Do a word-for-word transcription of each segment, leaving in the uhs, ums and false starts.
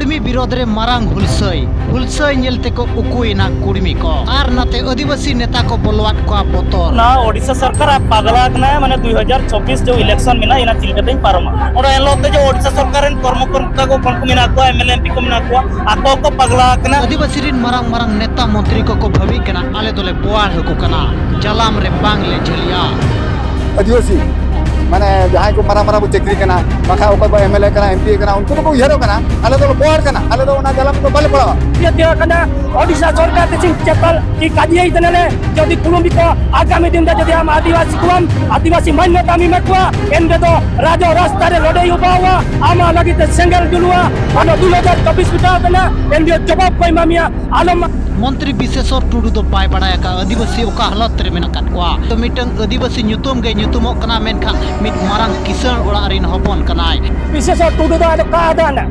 ᱠᱩᱲᱢᱤ ᱵᱤᱨᱳᱫᱷ ᱨᱮ ᱢᱟᱨᱟᱝ ᱦᱩᱞᱥᱟᱹᱭ, ᱦᱩᱞᱥᱟᱹᱭ ᱧᱮᱞ ᱛᱮᱠᱚ ᱩᱠᱩᱭᱮᱱᱟ ᱠᱩᱲᱢᱤ ᱠᱚ᱾ ᱟᱨ ᱱᱟᱛᱮ ᱟᱹᱫᱤᱵᱟᱹᱥᱤ ᱱᱮᱛᱟ ᱠᱚ ᱵᱚᱞᱚᱣᱟᱫ ᱠᱚᱣᱟ ᱵᱚᱛᱚᱨ᱾ ᱱᱚᱣᱟ ᱳᱰᱤᱥᱟ ᱥᱚᱨᱠᱟᱨ ᱟᱡ ᱯᱟᱜᱽᱞᱟ ᱟᱠᱟᱱᱟᱭ, ᱢᱟᱱᱮ ᱫᱩᱭ ᱦᱟᱡᱟᱨ ᱪᱷᱚᱵᱵᱤᱥ ᱡᱮ ᱤᱞᱮᱠᱥᱚᱱ ᱢᱮᱱᱟᱜᱼᱟ, ᱤᱱᱟ ᱪᱮᱫ ᱞᱮᱠᱟᱛᱮᱧ ᱯᱟᱨᱚᱢᱟ? ᱚᱱᱟ ᱮᱱᱦᱤᱞᱳᱜ ᱛᱮ ᱡᱮ ᱳᱰᱤᱥᱟ ᱥᱚᱨᱠᱟᱨ ᱨᱮᱱ ᱠᱚᱨᱢᱚᱠᱚᱨᱛᱟ ᱠᱚ, ᱠᱚ ᱢᱮᱱᱟᱜ ᱠᱚᱣᱟ, M L A, M P ᱠᱚ ᱢᱮᱱᱟᱜ ᱠᱚᱣᱟ, ᱟᱠᱚ ᱠᱚ ᱯᱟᱜᱽᱞᱟ ᱟᱠᱟᱱᱟ᱾ ᱟᱹᱫᱤᱵᱟᱹᱥᱤ ᱨᱮᱱ ᱢᱟᱨᱟᱝ ᱢᱟᱨᱟᱝ ᱱᱮᱛᱟ ᱢᱚᱱᱛᱨᱤ ᱠᱚᱠᱚ ᱵᱷᱟᱹᱵᱤᱜ ᱠᱟᱱᱟ, ᱟᱞᱮ ᱫᱚᱞᱮ ᱵᱳᱣᱟᱲ ᱦᱟᱹᱠᱩ ᱠᱟᱱᱟ, ᱡᱟᱞᱟᱢ ᱨᱮ ᱵᱟᱝᱞᱮ ᱡᱷᱟᱹᱞᱤᱜᱼᱟ᱾ ᱟᱹᱫᱤᱵᱟᱹᱥᱤ, ᱢᱟᱱᱮ ᱡᱟᱦᱟᱸᱭ ᱠᱚ ᱢᱟᱨᱟᱝ ᱢᱟᱨᱟᱝ ᱠᱚ ᱪᱟᱹᱠᱨᱤ ᱠᱟᱱᱟ, ᱵᱟᱠᱷᱟᱡ ᱚᱠᱚᱭ ᱠᱚ ᱮᱢ ᱮᱞ ᱮ ᱠᱟᱱᱟ, ᱮᱢ ᱯᱤ ᱠᱟᱱᱟ, ᱩᱱᱠᱩ ᱫᱚᱠᱚ ᱩᱭᱦᱟᱹᱨᱚᱜ ᱠᱟᱱᱟ, ᱟᱞᱮ ᱫᱚᱞᱮ ᱵᱳᱣᱟᱲ ᱠᱟᱱᱟ, ᱟᱞᱮ ᱫᱚ ᱚᱱᱟ ᱡᱟᱞᱟᱢ ᱨᱮᱫᱚ ᱵᱟᱞᱮ ᱯᱟᱲᱟᱣᱟ᱾ ᱡᱮ ᱦᱩᱭᱩᱜ ᱠᱟᱱᱟ, ᱳᱰᱤᱥᱟ ᱥᱚᱨᱠᱟᱨ ᱛᱮ ᱪᱤᱱ ᱪᱮᱛᱟᱞ ᱠᱤ ᱠᱟᱡᱤᱭᱟᱹᱭ ᱛᱟᱱᱟᱞᱮ, ᱡᱩᱫᱤ ᱠᱩᱲᱢᱤ ᱠᱚ ᱟᱜᱟᱢᱤ ᱫᱤᱱ ᱨᱮ ᱡᱩᱫᱤ ᱟᱢ ᱟᱹᱫᱤᱵᱟᱹᱥᱤ ᱠᱚᱣᱟᱢ, ᱟᱹᱫᱤᱵᱟᱹᱥᱤ ᱢᱟᱱᱱᱚᱛᱟᱢ ᱮᱢᱟ ᱠᱚᱣᱟ, ᱮᱱ ᱨᱮᱫᱚ ᱨᱟᱡᱚ ᱨᱟᱥᱛᱟ ᱨᱮ ᱞᱟᱹᱲᱦᱟᱹᱭ ᱩᱵᱟᱣᱟ, ᱟᱢᱟᱜ ᱞᱟᱹᱜᱤᱫ ᱛᱮ ᱥᱮᱸᱜᱮᱞ ᱡᱩᱞᱩᱜᱼᱟ, ᱚᱱᱟ ᱫᱩ ᱦᱟᱡᱟᱨ ᱪᱚᱵᱵᱤᱥ ᱢᱮᱴᱟᱣ ᱠᱟᱱᱟ, ᱮᱱ ᱨᱮᱭᱟᱜ ᱡᱚᱵᱟᱵ ᱠᱚ ᱮᱢᱟ ᱢᱮᱭᱟ, ᱟᱞᱚᱢ᱾ ᱢᱚᱱᱛᱨᱤ ᱵᱤᱥᱮᱥᱚᱨ ᱴᱩᱰᱩ ᱫᱚ ᱵᱟᱭ ᱵᱟᱲᱟᱭ ᱟᱠᱟᱫ ᱟᱹᱫᱤᱵᱟᱹᱥᱤ ᱚᱠᱟ ᱦᱟᱞᱚᱛ ᱨᱮ ᱢᱮᱱᱟᱜ ᱟᱠᱟᱫ ᱠᱚᱣᱟ᱾ ᱛᱚ ᱢᱤᱫᱴᱟᱝ ᱟᱹᱫᱤᱵᱟᱹᱥᱤ ᱧᱩᱛᱩᱢ ᱜᱮ ᱧᱩᱛᱩᱢᱚᱜ ᱠᱟᱱᱟ, ᱢᱮᱱᱠᱷᱟᱱ ᱢᱤᱫ ᱢᱟᱨᱟᱝ ᱠᱤᱥᱟᱹᱬ ᱚᱲᱟᱜ ᱨᱤᱱ ᱦᱚᱯᱚᱱ ᱠᱟᱱᱟᱭ᱾ ᱵᱤᱥᱮᱥᱚᱨ ᱴᱩᱰᱩ ᱫᱚ ᱟᱫᱚ ᱚᱠᱟ ᱟᱫᱟᱱᱟ?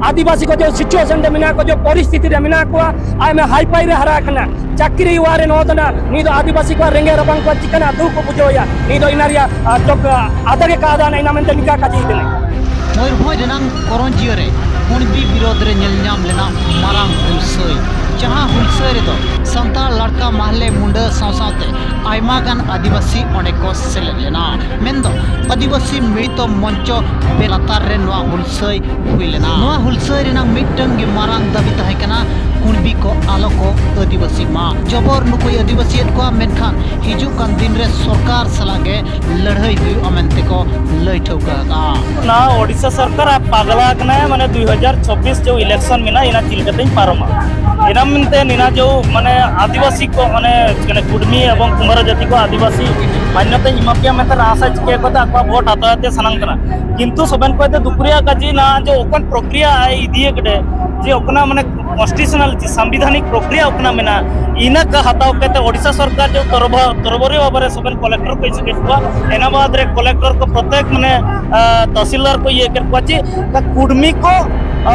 ᱟᱹᱫᱤᱵᱟᱹᱥᱤ ᱠᱚ ᱡᱮ situation ᱨᱮ ᱢᱮᱱᱟᱜ ᱠᱚᱣᱟ, ᱡᱮ ᱯᱚᱨᱤᱥᱛᱷᱤᱛᱤ ᱨᱮ ᱢᱮᱱᱟᱜ ᱠᱚᱣᱟ, ᱟᱭᱢᱟ ᱦᱟᱭᱯᱟᱭ ᱨᱮ ᱦᱟᱨᱟ ᱟᱠᱟᱱᱟ, ᱪᱟᱹᱠᱨᱤ ᱚᱲᱟᱜ ᱨᱮ ᱱᱚᱣᱟ ᱫᱚ ᱱᱟᱜ, ᱱᱩᱭ ᱫᱚ ᱟᱹᱫᱤᱵᱟᱹᱥᱤ ᱠᱚᱣᱟᱜ ᱨᱮᱸᱜᱮᱡ ᱨᱟᱵᱟᱝ ᱠᱚᱣᱟᱜ ᱪᱤᱠᱟᱹᱱᱟᱜ ᱫᱩᱠ ᱠᱚ ᱵᱩᱡᱷᱟᱹᱣᱮᱭᱟ, ᱱᱩᱭ ᱫᱚ ᱤᱱᱟ ᱨᱮᱭᱟᱜ, ᱟ, ᱴᱚᱠ-, ᱟ, ᱟᱫᱟ ᱜᱮ ᱠᱟᱫᱟ ᱱᱟ, ᱤᱱᱟ ᱢᱮᱱᱛᱮ ᱱᱤᱠᱟ ᱠᱟᱡᱤ ᱠᱟᱱᱟᱭ᱾ ᱢᱚᱭᱩᱨᱵᱷᱚᱸᱡᱽ ᱨᱮᱱᱟᱝ ᱠᱚᱨᱚᱧᱡᱤᱭᱟᱹ ᱨᱮ ᱠᱩᱬᱵᱤ ᱵᱤᱨᱳᱫᱷ ᱨᱮ ᱧᱮᱞ ᱧᱟᱢ ᱞᱮᱱᱟ ᱢᱟᱨᱟᱝ ᱦᱩᱞᱥᱟᱹᱭ, ᱡᱟᱦᱟᱸ ᱦᱩᱞᱥᱟᱹᱭ ᱨᱮᱫᱚ ᱥᱟᱱᱛᱟᱲ ᱞᱟᱲᱠᱟ, ᱢᱟᱦᱞᱮ, ᱢᱩᱸᱰᱟᱹ ᱥᱟᱶ ᱥᱟᱶᱛᱮ ᱟᱭᱢᱟ ᱜᱟᱱ ᱟᱹᱫᱤᱵᱟᱹᱥᱤ ᱚᱸᱰᱮ ᱠᱚ ᱥᱮᱞᱮᱫ ᱞᱮᱱᱟ᱾ ᱢᱮᱱᱫᱚ ᱟᱹᱫᱤᱵᱟᱹᱥᱤ ᱢᱤᱲᱤᱛᱚ ᱢᱚᱧᱪᱚ ᱵᱮᱞᱟᱛᱟᱨ ᱨᱮ ᱱᱚᱣᱟ ᱦᱩᱞᱥᱟᱹᱭ ᱦᱩᱭ ᱞᱮᱱᱟ᱾ ᱱᱚᱣᱟ ᱦᱩᱞᱥᱟᱹᱭ ᱨᱮᱱᱟᱜ ᱢᱤᱫᱴᱟᱝ ᱜᱮ ᱢᱟᱨᱟᱝ ᱫᱟᱹᱵᱤ ᱛᱟᱦᱮᱸ ᱠᱟᱱᱟ, ᱠᱩᱬᱵᱤ ᱠᱚ ᱟᱞᱚ ᱠᱚ ᱟᱹᱫᱤᱵᱟᱹᱥᱤᱜ ᱢᱟ᱾ ᱡᱚᱵᱚᱨ ᱱᱩᱠᱩᱭ ᱟᱹᱫᱤᱵᱟᱹᱥᱤᱭᱮᱫ ᱠᱚᱣᱟ, ᱢᱮᱱᱠᱷᱟᱱ ᱦᱤᱡᱩᱜ ᱠᱟᱱ ᱫᱤᱱ ᱨᱮ ᱥᱚᱨᱠᱟᱨ ᱥᱟᱞᱟᱜ ᱜᱮ ᱞᱟᱹᱲᱦᱟᱹᱭ ᱦᱩᱭᱩᱜᱼᱟ ᱢᱮᱱᱛᱮ ᱠᱚ ᱞᱟᱹᱭ ᱴᱷᱟᱹᱣᱠᱟᱹ ᱟᱠᱟᱫᱼᱟ᱾ ᱱᱚᱣᱟ ᱳᱰᱤᱥᱟ ᱥᱚᱨᱠᱟᱨ ᱟᱡ ᱯᱟᱜᱽᱞᱟ ᱟᱠᱟᱱᱟᱭ, ᱢᱟᱱᱮ ᱫᱩᱭ ᱦᱟᱡᱟᱨ ᱪᱷᱚᱵᱵᱤᱥ ᱡᱮ ᱤᱞᱮᱠᱥᱚᱱ ᱢᱮᱱᱟᱜᱼᱟ, ᱤᱱᱟ ᱪᱮᱫ ᱞᱮᱠᱟᱛᱮᱧ ᱯᱟᱨᱚᱢᱟ? ᱤᱱᱟ ᱢᱮᱱᱛᱮ ᱱᱤᱱᱟ ᱡᱮ ᱢᱟᱱᱮ ᱟᱹᱫᱤᱵᱟᱹᱥᱤ ᱠᱚ, ᱢᱟᱱᱮ ᱪᱮᱫ ᱠᱟᱱᱟ, ᱠᱩᱰᱢᱤ ᱮᱵᱚᱝ ᱠᱩᱢᱟᱨ ᱡᱟᱹᱛᱤ ᱠᱚ ᱟᱹᱫᱤᱵᱟᱹᱥᱤ ᱢᱟᱱᱱᱚᱛᱟᱧ ᱮᱢᱟ ᱯᱮᱭᱟ ᱢᱮᱱᱛᱮ ᱟᱥᱟ ᱪᱤᱠᱟᱹ ᱠᱟᱛᱮ ᱟᱠᱚᱣᱟᱜ ᱵᱷᱳᱴ ᱦᱟᱛᱟᱣ ᱠᱟᱛᱮ ᱥᱟᱱᱟᱢ ᱠᱟᱱᱟ᱾ ᱠᱤᱱᱛᱩ ᱥᱚᱵᱮᱱ ᱠᱚᱭ ᱫᱚ ᱫᱩᱠ ᱨᱮᱭᱟᱜ ᱠᱟᱡᱮ ᱱᱟ ᱡᱮ ᱚᱠᱚᱱ ᱯᱨᱚᱠᱨᱤᱭᱟ ᱟᱡ ᱤᱫᱤᱭᱮ ᱠᱟᱛᱮ ᱡᱮ ᱚᱠᱟᱱᱟ ᱢᱟᱱᱮ constitutional ᱪᱮ ᱥᱟᱝᱵᱤᱫᱷᱟᱱᱤᱠ ᱯᱨᱚᱠᱨᱤᱭᱟ ᱚᱠᱟᱱᱟ ᱢᱮᱱᱟᱜᱼᱟ, ᱤᱱᱟᱹ ᱠᱟ ᱦᱟᱛᱟᱣ ᱠᱟᱛᱮ ᱳᱰᱤᱥᱟ ᱥᱚᱨᱠᱟᱨ ᱡᱮ ᱛᱚᱨᱵᱟ-, ᱛᱚᱨᱵᱚᱨᱤ ᱵᱟᱵᱟᱨᱮ ᱥᱚᱵᱮᱱ ᱠᱚᱞᱮᱠᱴᱚᱨ ᱠᱚ ᱤᱥᱩ ᱠᱮᱫ ᱠᱚᱣᱟ, ᱮᱱᱟ ᱵᱟᱫ ᱨᱮ ᱠᱚᱞᱮᱠᱴᱚᱨ ᱠᱚ ᱯᱨᱚᱛᱮᱠ ᱢᱟᱱᱮ, ᱟ, ᱛᱟᱥᱤᱞᱫᱟᱨ ᱠᱚ ᱤᱭᱟᱹ ᱠᱮᱫ ᱠᱚᱣᱟ ᱪᱮ ᱚᱠᱟ ᱠᱩᱰᱢᱤ ᱠᱚ, ᱟ,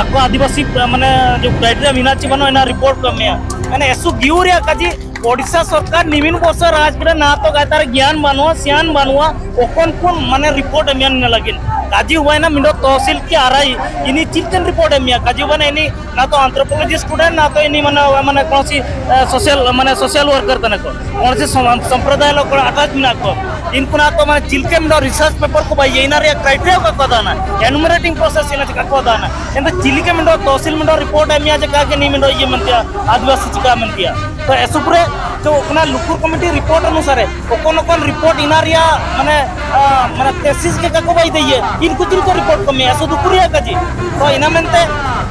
ᱟᱠᱚ ᱟᱹᱫᱤᱵᱟᱹᱥᱤ ᱢᱟᱱᱮ ᱡᱮ criteria ᱢᱮᱱᱟᱜᱼᱟ ᱪᱮ ᱵᱟᱹᱱᱩᱜᱼᱟ, ᱮᱱᱟ ᱨᱤᱯᱳᱨᱴ ᱠᱚ ᱮᱢᱮᱭᱟ᱾ ᱢᱟᱱᱮ ᱮᱥᱩ ᱜᱤᱭᱩ ᱨᱮᱭᱟᱜ ᱠᱟᱡᱮ ᱳᱰᱤᱥᱟ ᱥᱚᱨᱠᱟᱨ ᱱᱤᱢᱤᱱ ᱵᱚᱥᱚᱨ ᱨᱟᱡᱽ ᱠᱮᱫᱟ, ᱱᱟ ᱛᱚ ᱜᱟᱭᱛᱟᱨ ᱜᱮᱭᱟᱱ ᱵᱟᱹᱱᱩᱜᱼᱟ, ᱥᱤᱭᱟᱱ ᱵᱟᱹᱱᱩᱜᱼᱟ, ᱚᱠᱚᱱ ᱠᱚᱱ ᱢᱟᱱᱮ ᱨᱤᱯᱳᱨᱴ ᱮᱢ ᱧᱟᱢ ᱞᱟᱹᱜᱤᱫ᱾ ᱠᱟᱡᱤ ᱦᱩᱭᱱᱟ ᱢᱤᱱᱰᱚ ᱛᱚᱦᱥᱤᱞ ᱠᱤ ᱟᱨᱟᱭ, ᱤᱱᱤ ᱪᱤᱞᱠᱟᱱ ᱨᱤᱯᱳᱨᱴ ᱮᱢ ᱢᱮᱭᱟ? ᱠᱟᱡᱤ ᱦᱩᱭᱱᱟ ᱤᱱᱤ ᱱᱟ ᱛᱚ ᱟᱱᱛᱷᱨᱳᱯᱳᱞᱚᱡᱤᱥᱴ ᱥᱴᱩᱰᱮᱱᱴ, ᱱᱟ ᱛᱚ ᱤᱱᱤ ᱢᱟᱱᱮ, ᱢᱟᱱᱮ ᱠᱚᱱᱚᱥᱤ, ᱮ, ᱥᱳᱥᱟᱞ, ᱢᱟᱱᱮ ᱥᱳᱥᱟᱞ ᱣᱟᱨᱠᱟᱨ ᱠᱟᱱᱟ ᱠᱚ, ᱠᱚᱱᱚᱥᱤ ᱥᱚᱢ-, ᱥᱚᱢᱯᱨᱚᱫᱟᱭ ᱞᱚ ᱠᱚᱲᱟ ᱟᱴᱟᱪ ᱢᱮᱱᱟᱜ ᱠᱚ, ᱤᱱᱠᱩ ᱱᱟ ᱛᱚ ᱢᱟᱱᱮ ᱪᱤᱞᱠᱮ ᱢᱤᱱᱰᱚ ᱨᱤᱥᱟᱨᱪ ᱯᱮᱯᱟᱨ ᱠᱚ ᱵᱟᱭ ᱤᱭᱟᱹ, ᱤᱱᱟ ᱨᱮᱭᱟᱜ ᱠᱨᱟᱭᱴᱮᱨᱤᱭᱟ ᱠᱚ ᱠᱚ ᱫᱟᱱᱟ, ᱮᱱᱩᱢᱟᱨᱮᱴᱤᱝ ᱯᱨᱚᱥᱮᱥ ᱤᱱᱟ ᱪᱤᱠᱟ ᱠᱚ ᱫᱟᱱᱟ, ᱮᱱᱛᱮ ᱪᱤᱞᱤᱠᱮ ᱢᱤᱱᱰᱚ ᱛᱚᱦᱥᱤᱞ ᱢᱤᱱᱰᱚ ᱨᱤᱯᱳᱨᱴ ᱮᱢ ᱢᱮᱭᱟ ᱡᱮ ᱠᱟᱜᱮ ᱱᱤ ᱢᱤᱱᱰᱚ ᱤᱭᱟᱹ ᱢᱮᱱᱛᱮᱭᱟ, ᱟᱹᱫᱤᱵᱟᱹᱥᱤ ᱪᱤᱠᱟ ᱢᱮᱱᱛᱮᱭᱟ᱾ ᱛᱚ ᱮᱥᱩᱯᱨᱮ ᱛᱚ ᱚᱱᱟ ᱞᱩᱠᱩᱨ ᱠᱚᱢᱤᱴᱤ ᱨᱤᱯᱳᱨᱴ ᱚᱱᱩᱥᱟᱨᱮ ᱚᱠᱚᱱ ᱚᱠᱚᱱ ᱨᱤᱯᱳᱨᱴ ᱤᱱᱟ ᱨᱮᱭᱟᱜ ᱢᱟᱱᱮ, ᱟ, ᱢᱟᱱᱮ ᱛᱮᱥᱤᱥ ᱜᱮ ᱠᱟᱠᱚ ᱵᱟᱭ ᱫᱟᱹᱭᱟᱹ, ᱤᱱᱠᱩ ᱪᱤᱞ ᱠᱚ ᱨᱤᱯᱳᱨᱴ ᱠᱚ ᱢᱮᱭᱟ, ᱥᱩᱫᱩ ᱠᱩᱨᱤᱭᱟ ᱠᱟᱡᱤ᱾ ᱛᱚ ᱤᱱᱟ ᱢᱮᱱᱛᱮ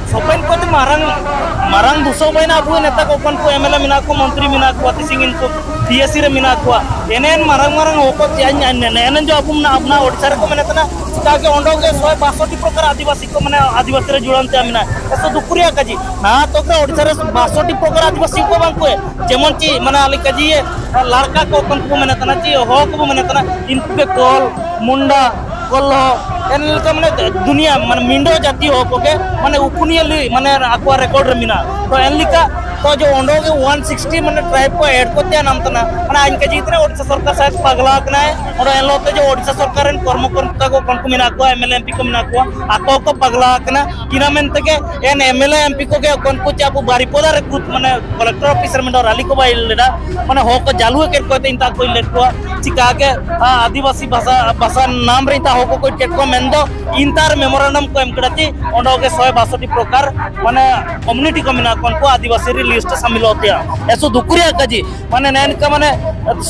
ᱥᱚᱯᱮᱱ ᱠᱚ ᱛᱮ ᱢᱟᱨᱟᱝ, ᱢᱟᱨᱟᱝ ᱫᱩᱥᱚ ᱵᱟᱭᱱᱟ ᱟᱵᱚ ᱱᱮᱛᱟ ᱠᱚ ᱚᱠᱚᱱ ᱠᱚ ᱮᱢ ᱮᱞ ᱮ ᱢᱮᱱᱟᱜ ᱠᱚ, ᱢᱚᱱᱛᱨᱤ ᱢᱮᱱᱟᱜ ᱠᱚᱣᱟ, ᱛᱤᱥᱤᱝ ᱤᱱᱠᱩ ᱯᱤ ᱮᱥ ᱥᱤ ᱨᱮ ᱢᱮᱱᱟᱜ ᱠᱚᱣᱟ, ᱮᱱᱮᱱ ᱢᱟᱨᱟᱝ ᱢᱟᱨᱟᱝ ᱦᱚᱲ ᱠᱚ ᱪᱮ ᱟᱧ, ᱟᱧ, ᱮᱱᱮᱱ ᱡᱚ ᱟᱵᱚ ᱢᱮᱱᱟᱜ, ᱟᱵᱚ ᱢᱮᱱᱟᱜ ᱳᱰᱤᱥᱟ ᱨᱮᱠᱚ ᱢᱮᱱᱮᱫ ᱠᱟᱱᱟ, ᱪᱤᱠᱟ ᱜᱮ ᱚᱸᱰᱮ ᱜᱮ ᱥᱚᱭ ᱵᱟᱥᱚᱴᱤ ᱯᱨᱚᱠᱟᱨ ᱟᱹᱫᱤᱵᱟᱹᱥᱤ ᱠᱚ ᱢᱟᱱᱮ ᱟᱹᱫᱤᱵᱟᱹᱥᱤ ᱨᱮ ᱡᱩᱲᱟᱱᱛᱮ ᱢᱮᱱᱟᱜ, ᱮᱥᱚ ᱫᱩᱠᱩ ᱨᱮᱭᱟᱜ ᱠᱟᱡᱤ᱾ ᱱᱟᱦᱟᱜ ᱛᱚᱠ ᱨᱮ ᱳᱰᱤᱥᱟ ᱨᱮ ᱵᱟᱥᱚᱴᱤ ᱯᱨᱚᱠᱟᱨ ᱟᱹᱫᱤᱵᱟᱹᱥᱤ ᱠᱚ ᱵᱟᱝ ᱠᱚ, ᱡᱮᱢᱚᱱ ᱪᱮᱫ ᱢᱟᱱᱮ ᱟᱞᱮ ᱠᱟᱡᱤ ᱞᱟᱲᱠᱟ ᱠᱚ ᱚᱠᱚᱱ ᱠᱚ ᱢᱮᱱᱮᱫ ᱠᱟᱱᱟ, ᱪᱮᱫ ᱦᱚᱲ ᱠᱚᱵᱚ ᱢᱮᱱᱮᱫ ᱠᱟᱱᱟ, ᱤᱱᱠᱩ ᱜᱮ ᱠᱚᱞ, ᱢᱩᱱᱰᱟ, ᱠᱚᱞᱦᱚ, ᱮᱱ ᱞᱮᱠᱟ ᱢᱟᱱᱮ ᱫᱩᱱᱤᱭᱟ ᱢᱟᱱᱮ ᱢᱤᱱᱰᱚ ᱡᱟᱹᱛᱤ ᱦᱚᱲ ᱠᱚᱜᱮ ᱢᱟᱱᱮ ᱩᱯᱩᱱᱤᱭᱟᱹ ᱞᱟᱹᱭ ᱢᱟᱱᱮ ᱟᱠᱚᱣᱟᱜ ᱨᱮᱠᱚᱨᱰ ᱨᱮ ᱢᱮᱱᱟᱜᱼᱟ᱾ ᱛᱚ ᱮᱱ ᱞᱮᱠᱟ ᱛᱚ ᱡᱮ ᱚᱸᱰᱮ ᱜᱮ ᱚᱣᱟᱱ ᱥᱤᱠᱥᱴᱤ ᱢᱟᱱᱮ ᱴᱨᱟᱭᱤᱵ ᱠᱚ ᱮᱰ ᱠᱚ ᱛᱮ ᱱᱟᱢ ᱛᱟᱱᱟ, ᱢᱟᱱᱮ ᱟᱡ ᱠᱟᱡᱤ ᱠᱟᱱᱟ ᱳᱰᱤᱥᱟ ᱥᱚᱨᱠᱟᱨ ᱥᱟᱭᱮᱫ ᱯᱟᱜᱽᱞᱟ ᱠᱟᱱᱟᱭ᱾ ᱚᱸᱰᱮ ᱮᱱ ᱦᱤᱞᱳᱜ ᱛᱮ ᱡᱮ ᱳᱰᱤᱥᱟ ᱥᱚᱨᱠᱟᱨ ᱨᱮᱱ ᱠᱚᱨᱢᱚᱠᱚᱨᱛᱟ ᱠᱚ ᱠᱚᱱ ᱠᱚ ᱢᱮᱱᱟᱜ ᱠᱚᱣᱟ, M L A M P ᱠᱚ ᱢᱮᱱᱟᱜ ᱠᱚᱣᱟ, ᱟᱠᱚ ᱠᱚ ᱯᱟᱜᱽᱞᱟ ᱠᱟᱱᱟ᱾ ᱤᱱᱟ ᱢᱮᱱ ᱛᱮᱜᱮ ᱮᱱ M L A M P ᱠᱚᱜᱮ ᱚᱠᱚᱱ ᱠᱚ ᱪᱮ ᱟᱵᱚ ᱵᱟᱨᱤᱯᱚᱫᱟ ᱨᱮ ᱠᱩᱫ ᱢᱟᱱᱮ ᱠᱚᱞᱮᱠᱴᱚᱨ ᱚᱯᱷᱤᱥ ᱨᱮ ᱢᱤᱫᱴᱟᱝ ᱨᱟᱞᱤ ᱠᱚ ᱵᱟᱭ ᱞᱮᱫᱟ, ᱢᱟᱱᱮ ᱦᱚᱲ ᱠᱚ ᱡᱟᱞᱩ ᱮᱠᱮᱱ ᱠᱚ ᱛᱮ ᱤᱱᱛᱟ ᱠᱚ ᱞᱮᱫ ᱠᱚᱣᱟ᱾ ᱪᱤᱠᱟ ᱜᱮ, ᱟ, ᱟᱹᱫᱤᱵᱟᱹᱥᱤ ᱵᱷᱟᱥᱟ, ᱵᱷᱟᱥᱟ ᱱᱟᱢ ᱨᱮ ᱤᱱᱛᱟ ᱦᱚᱲ ᱠᱚ ᱠᱚ ᱪᱮᱫ ᱠᱚ ᱢᱮᱱ ᱫᱚ ᱤᱱᱛᱟᱨ ᱢᱮᱢᱳᱨᱮᱱᱰᱟᱢ ᱠᱚ ᱮᱢ ᱠᱮᱫᱟ ᱪᱮ ᱚᱸᱰᱮ ᱜᱮ ᱥᱚᱭ ᱵᱟᱥᱚᱴᱤ ᱯᱨᱚᱠᱟᱨ ᱢᱟᱱᱮ ᱠᱚᱢᱤᱭᱩᱱᱤᱴᱤ ᱠᱚ ᱢᱮᱱᱟᱜ ᱠᱚᱣᱟ, ᱩᱱᱠᱩ ᱟᱹᱫᱤᱵᱟᱹᱥᱤ ᱨᱮ ᱞᱤᱥᱴ ᱥᱟᱢᱤᱞᱚᱜ ᱛᱮᱭᱟ᱾ ᱮᱥᱚ ᱫᱩᱠᱩ ᱨᱮᱭᱟᱜ ᱠᱟᱡᱤ ᱢᱟᱱᱮ ᱱᱮᱱᱠᱟ ᱢᱟᱱᱮ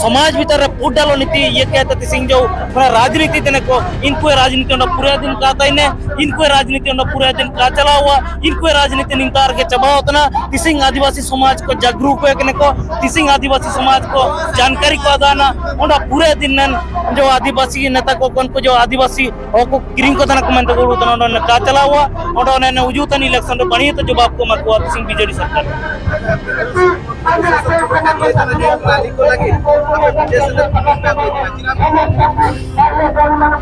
ᱥᱚᱢᱟᱡᱽ ᱵᱷᱤᱛᱟᱨ ᱨᱮ ᱯᱩᱰᱟᱞᱚ ᱱᱤᱛᱤ ᱤᱭᱟᱹ ᱠᱮ ᱛᱮ ᱛᱤᱥᱤᱝ ᱡᱚ ᱢᱟᱱᱮ ᱨᱟᱡᱽᱱᱤᱛᱤ ᱛᱮᱱᱮ ᱠᱚ ᱤᱱᱠᱩ ᱨᱟᱡᱽᱱᱤᱛᱤ ᱚᱸᱰᱮ ᱯᱩᱨᱟᱹ ᱫᱤᱱ ᱠᱟᱛᱟᱭ ᱱᱮ ᱤᱱᱠᱩ ᱨᱟᱡᱽᱱᱤᱛᱤ ᱚᱸᱰᱮ ᱯᱩᱨᱟᱹ ᱫᱤᱱ ᱠᱟ ᱪᱟᱞᱟᱣᱟ ᱤᱱᱠᱩ ᱨᱟᱡᱽᱱᱤᱛᱤ ᱱᱤᱝᱠᱟ ᱨᱮᱜᱮ ᱪᱟᱵᱟᱣ ᱛᱟᱱᱟ᱾ ᱛᱤᱥᱤᱝ ᱟᱹᱫᱤᱵᱟᱹᱥᱤ ᱥᱚᱢᱟᱡᱽ ᱠᱚ ᱡᱟᱜᱽᱨᱩᱠ ᱦᱩᱭ ᱠᱟᱱᱟ ᱠᱚ, ᱛᱤᱥᱤᱝ ᱟᱹᱫᱤᱵᱟᱹᱥᱤ ᱥᱚᱢᱟᱡᱽ ᱠᱚ ᱡᱟᱱᱠᱟᱨᱤ ᱠᱚ ᱟᱫᱟᱱᱟ᱾ ᱚᱸᱰᱮ ᱯᱩᱨᱟᱹ ᱫᱤᱱ ᱱᱮᱱ ᱡᱚ ᱟᱹᱫᱤᱵᱟᱹᱥᱤ ᱱᱮᱛᱟ ᱠᱚ ᱠᱚᱱ ᱠᱚ ᱡᱚ ᱟᱹᱫᱤᱵᱟᱹᱥᱤ ᱦᱚᱲ ᱠᱚ ᱠᱤᱨᱤᱧ ᱠᱚ ᱛᱟᱦᱮᱱᱟ ᱠᱚ ᱢᱮᱱᱛᱮ ᱠᱚ ᱩᱰᱩᱠ ᱛᱟᱦᱮᱱᱟ᱾ ᱚᱸᱰᱮ ᱚᱱᱮ ᱠᱟ ᱪᱟᱞᱟᱣᱟ, ᱚᱸᱰᱮ ᱚᱱᱮ ᱚᱱᱮ ᱩᱡᱩ ᱛᱟᱦᱮᱱ ᱤᱞᱮᱠᱥᱚᱱ ᱨᱮ ᱵᱟᱹᱲᱤᱡ ᱛᱮ ᱡᱚᱵᱟᱵ ᱠᱚ ᱮᱢᱟ ᱠᱚᱣᱟ ᱛᱤᱥᱤᱝ ᱵᱤᱡᱮᱰᱤ ᱥᱚᱨᱠᱟᱨ᱾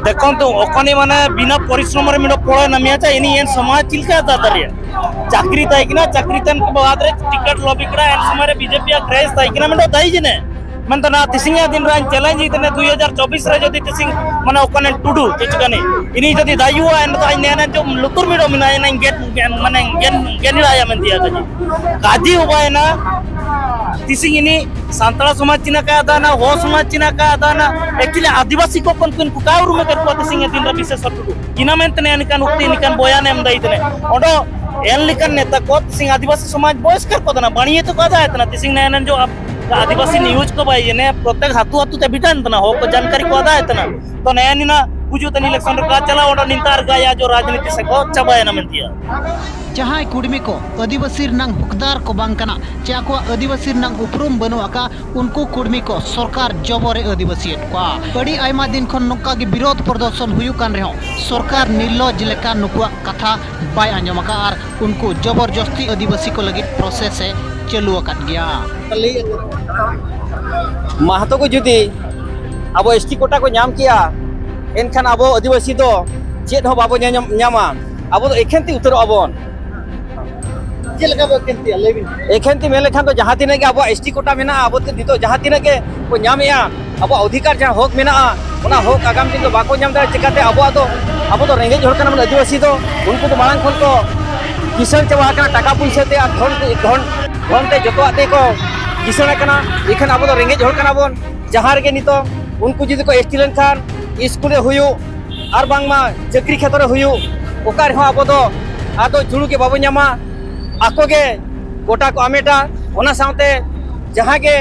ᱫᱮᱠᱷᱚᱱᱛᱩ, ᱚᱠᱷᱚᱱᱤ ᱢᱟᱱᱮ ᱵᱤᱱᱟ ᱯᱚᱨᱤᱥᱨᱚᱢ ᱨᱮ ᱢᱤᱫᱴᱮᱱ ᱯᱚᱲᱟ ᱱᱟᱢᱤᱭᱟ ᱪᱟ, ᱤᱱᱤ ᱮᱱ ᱥᱚᱢᱟᱡᱽ ᱪᱤᱞᱠᱟ ᱫᱟ ᱫᱟᱲᱮᱭᱟᱜᱼᱟ? ᱪᱟᱠᱨᱤ ᱛᱟᱦᱮᱸ ᱠᱟᱱᱟ, ᱪᱟᱠᱨᱤ ᱛᱟᱦᱮᱱ ᱠᱚ ᱵᱟᱫ ᱨᱮ ᱴᱤᱠᱤᱴ ᱞᱚᱵᱤ ᱠᱮᱫᱟ, ᱮᱱ ᱥᱚᱢᱚᱭ ᱨᱮ ᱵᱤᱡᱮᱯᱤ ᱟᱜ ᱠᱨᱮᱡᱽ ᱛᱟᱦᱮᱸ ᱠᱟᱱᱟ, ᱢᱤᱫᱴᱮᱱ ᱫᱟᱭᱤ ᱡᱮᱱᱮ ᱢᱮᱱᱛᱮ ᱱᱚᱣᱟ ᱛᱤᱥᱤᱧᱟ ᱫᱤᱱ ᱨᱮ ᱪᱮᱞᱮᱧᱡᱽ ᱤᱧ ᱛᱟᱦᱮᱸ ᱫᱩᱭ ᱦᱟᱡᱟᱨ ᱪᱚᱵᱵᱤᱥ ᱨᱮ ᱡᱩᱫᱤ ᱛᱤᱥᱤᱧ ᱢᱟᱱᱮ ᱚᱠᱟᱱᱮ ᱴᱩᱰᱩ ᱪᱮᱫ ᱪᱤᱠᱟᱹᱱᱤ ᱤᱧ ᱡᱩᱫᱤ ᱫᱟᱭᱩᱣᱟ ᱮᱱ ᱫᱚ ᱤᱧ ᱱᱮᱱᱮ ᱡᱚᱢ ᱞᱩᱛᱩᱨ ᱢᱤᱲᱚ ᱢᱮᱱᱟᱭᱟ ᱤᱧ ᱜᱮᱫ ᱢᱟᱱᱮ ᱜᱮᱫ ᱜᱮᱫ ᱤᱲᱟᱭᱟ ᱢᱮᱱᱛᱮᱭᱟ ᱠᱟᱡᱤ ᱠᱟᱡᱤ ᱩᱵᱟᱭᱮᱱᱟ ᱛᱤᱥᱤᱧ ᱤᱱᱤ ᱥᱟᱱᱛᱟᱲ ᱥᱚᱢᱟᱡᱽ ᱪᱤᱱᱟ ᱠᱟ ᱟᱫᱟᱱᱟ ᱦᱚ ᱥᱚᱢᱟᱡᱽ ᱪᱤᱱᱟ ᱠᱟ ᱟᱫᱟᱱᱟ ᱮᱠᱪᱩᱭᱟᱞᱤ ᱟᱹᱫᱤᱵᱟᱹᱥᱤ ᱠᱚ ᱠᱚᱱ ᱠᱚ ᱠᱟᱣᱨᱩ ᱢᱮ ᱠᱟᱨ ᱠᱚ ᱛᱤᱥᱤᱧ ᱫᱤᱱ ᱨᱮ ᱵᱤᱥᱮᱥ ᱴᱩᱰᱩ ᱤᱱᱟ ᱢᱮᱱᱛᱮ ᱱᱮ ᱱᱤᱠᱟᱱ ᱩᱠᱛᱤ ᱱᱤᱠᱟᱱ ᱵᱚᱭᱟᱱ ᱮᱢ ᱫᱟᱭ ᱛᱮ ᱚᱰᱚ ᱮᱱ ᱞᱮᱠᱟᱱ ᱱᱮᱛᱟ ᱠᱚ ᱛᱤᱥᱤᱧ ᱟᱹᱫᱤᱵᱟᱹᱥᱤ ᱥᱚᱢᱟᱡᱽ ᱵᱚᱭᱮᱥᱠᱟᱨ ᱠᱚ ᱫᱟᱱᱟ ᱵᱟᱹᱲᱤᱭᱟᱹ ᱛᱮᱠᱚ ᱟᱫᱟ ᱮᱛᱱᱟ ᱛᱤᱥᱤᱧ ᱱᱮ ᱱᱮ ᱡᱚ ᱟᱹᱫᱤᱵᱟᱹᱥᱤ ᱱᱤᱭᱩᱡᱽ ᱠᱚ ᱵᱟᱭ ᱮᱱᱮ ᱯᱨᱚᱛᱮᱠ ᱦᱟᱛᱩ ᱦᱟᱛᱩ ᱛᱮ ᱵᱤᱴᱟᱱ ᱛᱟᱱᱟ ᱦᱚᱲ ᱠᱚ ᱡᱟᱱᱠᱟᱨᱤ ᱠᱚ ᱟᱫᱟ ᱮᱛᱱᱟ ᱛᱚ ᱱᱮ ᱱᱤᱱᱟ ᱵᱩᱡᱩ ᱛᱟᱹᱱᱤ ᱤᱞᱮᱠᱥᱚᱱ ᱨᱮ ᱠᱟ ᱪᱟᱞᱟᱣ ᱚᱰᱚ ᱱᱤᱱᱛᱟ ᱟᱨ ᱜᱟᱭᱟ ᱡᱚ ᱨᱟᱡᱽᱱᱤᱛᱤ ᱥᱮ ᱠᱚ ᱪᱟᱵᱟᱭᱮᱱᱟ ᱢᱮᱱᱛᱮᱭᱟ᱾ ᱡᱟᱦᱟᱸᱭ ᱠᱩᱲᱢᱤ ᱠᱚ ᱟᱹᱫᱤᱵᱟᱹᱥᱤ ᱨᱮᱱᱟᱜ ᱦᱚᱠᱫᱟᱨ ᱠᱚ ᱵᱟᱝ ᱠᱟᱱᱟ ᱪᱮ ᱟᱠᱚᱣᱟᱜ ᱟᱹᱫᱤᱵᱟᱹᱥᱤ ᱨᱮᱱᱟᱜ ᱩᱯᱨᱩᱢ ᱵᱟᱹᱱᱩᱜ ᱟᱠᱟᱫ ᱩᱱᱠᱩ ᱠᱩᱲᱢᱤ ᱠᱚ ᱥᱚᱨᱠᱟᱨ ᱡᱚᱵᱚᱨᱮ ᱟᱹᱫᱤᱵᱟᱹᱥᱤᱭᱮᱫ ᱠᱚᱣᱟ᱾ ᱟᱹᱰᱤ ᱟᱭᱢᱟ ᱫᱤᱱ ᱠᱷᱚᱱ ᱱᱚᱝᱠᱟ ᱜᱮ ᱵᱤᱨᱳᱫᱷ ᱯᱨᱚᱫᱚᱨᱥᱚᱱ ᱦᱩᱭᱩᱜ ᱠᱟᱱ ᱨᱮᱦᱚᱸ ᱥᱚᱨᱠᱟᱨ ᱱᱤᱨᱞᱚᱡᱽ ᱞᱮᱠᱟ ᱱᱩᱠᱩᱣᱟᱜ ᱠᱟᱛᱷᱟ ᱵᱟᱭ ᱟᱸᱡᱚᱢ ᱟᱠᱟᱫᱼᱟ ᱟᱨ ᱩᱱᱠᱩ ᱡᱚᱵᱚᱨᱡᱚᱥᱛᱤ ᱟᱹᱫᱤᱵᱟᱹᱥᱤ ᱠᱚ ᱞᱟᱹᱜᱤᱫ ᱯᱨᱚᱥᱮᱥ ᱮ ᱪᱟᱹᱞᱩ ᱟᱠᱟᱫ ᱜᱮᱭᱟ᱾ ᱢᱟᱦᱟᱛᱚ ᱠᱚ ᱡᱩᱫᱤ ᱟᱵᱚ ᱮᱥᱴᱤ ᱠᱳᱴᱟ ᱠᱚ ᱧᱟᱢ ᱠᱮᱭᱟ ᱮᱱᱠᱷᱟᱱ ᱟᱵᱚ ᱟᱹᱫᱤᱵᱟᱹᱥᱤ ᱫᱚ ᱪᱮᱫ ᱦᱚᱸ ᱵᱟᱵᱚ ᱧᱟᱧᱟᱢ ᱧᱟᱢᱟ᱾ ᱟᱵᱚ ᱫᱚ ᱮᱠᱷᱮᱱ ᱛᱮ ᱩᱛᱟᱹᱨᱚᱜ ᱟᱵᱚᱱ᱾ ᱪᱮᱫ ᱞᱮᱠᱟ ᱵᱚ ᱮᱠᱷᱮᱱ ᱛᱮᱭᱟ ᱞᱟᱹᱭ ᱵᱤᱱ? ᱮᱠᱷᱮᱱ ᱛᱮ ᱢᱮᱱ ᱞᱮᱠᱷᱟᱱ ᱫᱚ ᱡᱟᱦᱟᱸ ᱛᱤᱱᱟᱹᱜ ᱜᱮ ᱟᱵᱚᱣᱟᱜ ᱮᱥᱴᱤ ᱠᱳᱴᱟ ᱢᱮᱱᱟᱜᱼᱟ ᱟᱵᱚ ᱛᱮ ᱱᱤᱛᱚᱜ ᱡᱟᱦᱟᱸ ᱛᱤᱱᱟᱹᱜ ᱜᱮ ᱠᱚ ᱧᱟᱢᱮᱜᱼᱟ ᱟᱵᱚᱣᱟᱜ ᱚᱫᱷᱤᱠᱟᱨ ᱡᱟᱦᱟᱸ ᱦᱚᱠ ᱢᱮᱱᱟᱜᱼᱟ ᱚᱱᱟ ᱦᱚᱠ ᱟᱜᱟᱢ ᱫᱤᱱ ᱫᱚ ᱵᱟᱠᱚ ᱧᱟᱢ ᱫᱟᱲᱮᱭᱟᱜᱼᱟ᱾ ᱪᱤᱠᱟᱹᱛᱮ ᱟᱵᱚᱣᱟᱜ ᱫᱚ ᱟᱵᱚ ᱫᱚ ᱨᱮᱸᱜᱮᱡ ᱦᱚᱲ ᱠᱟᱱᱟ ᱵᱚᱱ ᱟᱹᱫᱤᱵᱟᱹᱥᱤ ᱫᱚ᱾ ᱩᱱᱠᱩ ᱫᱚ ᱢᱟᱲᱟᱝ ᱠᱷᱚᱱ ᱠᱚ ᱠᱤᱥᱟᱹᱬ ᱪᱟᱵᱟ ᱟᱠᱟᱱᱟ ᱴᱟᱠᱟ ᱯᱩᱭᱥᱟᱹ ᱛᱮ ᱟᱨ ᱫᱷᱚᱱ ᱫᱷᱚᱱ ᱫᱷᱚᱱ ᱛᱮ ᱡᱚᱛᱚᱣᱟᱜ ᱛᱮᱠᱚ ᱠᱤᱥᱟᱹᱬ ᱟᱠᱟᱱᱟ᱾ ᱮᱱᱠᱷᱟᱱ ᱟᱵᱚ ᱫᱚ ᱨᱮᱸᱜᱮᱡ ᱦᱚᱲ ᱠᱟᱱᱟ ᱵᱚᱱ᱾ ᱡᱟᱦᱟᱸ ᱨᱮᱜᱮ ᱱᱤᱛᱚᱜ ᱩᱱᱠᱩ ᱡᱩᱫᱤ ᱠᱚ ᱮᱥᱴᱤ ᱞᱮᱱᱠᱷᱟᱱ ᱥᱠᱩᱞ ᱨᱮ ᱦᱩᱭᱩᱜ ᱟᱨ ᱵᱟᱝᱢᱟ ᱪᱟᱹᱠᱨᱤ ᱠᱷᱮᱛᱨᱚ ᱨᱮ ᱦᱩᱭᱩᱜ ᱚᱠᱟ ᱨᱮᱦᱚᱸ ᱟᱵᱚ ᱫᱚ ᱟᱫᱚ ᱡᱩᱲᱩ ᱜᱮ ᱵᱟᱵᱚ ᱧᱟᱢᱟ᱾ ᱟᱠᱚ ᱜᱮ ᱜᱚᱴᱟ ᱠᱚ ᱟᱢᱮᱴᱟ᱾ ᱚᱱᱟ ᱥᱟᱶᱛᱮ ᱡᱟᱦᱟᱸ ᱜᱮ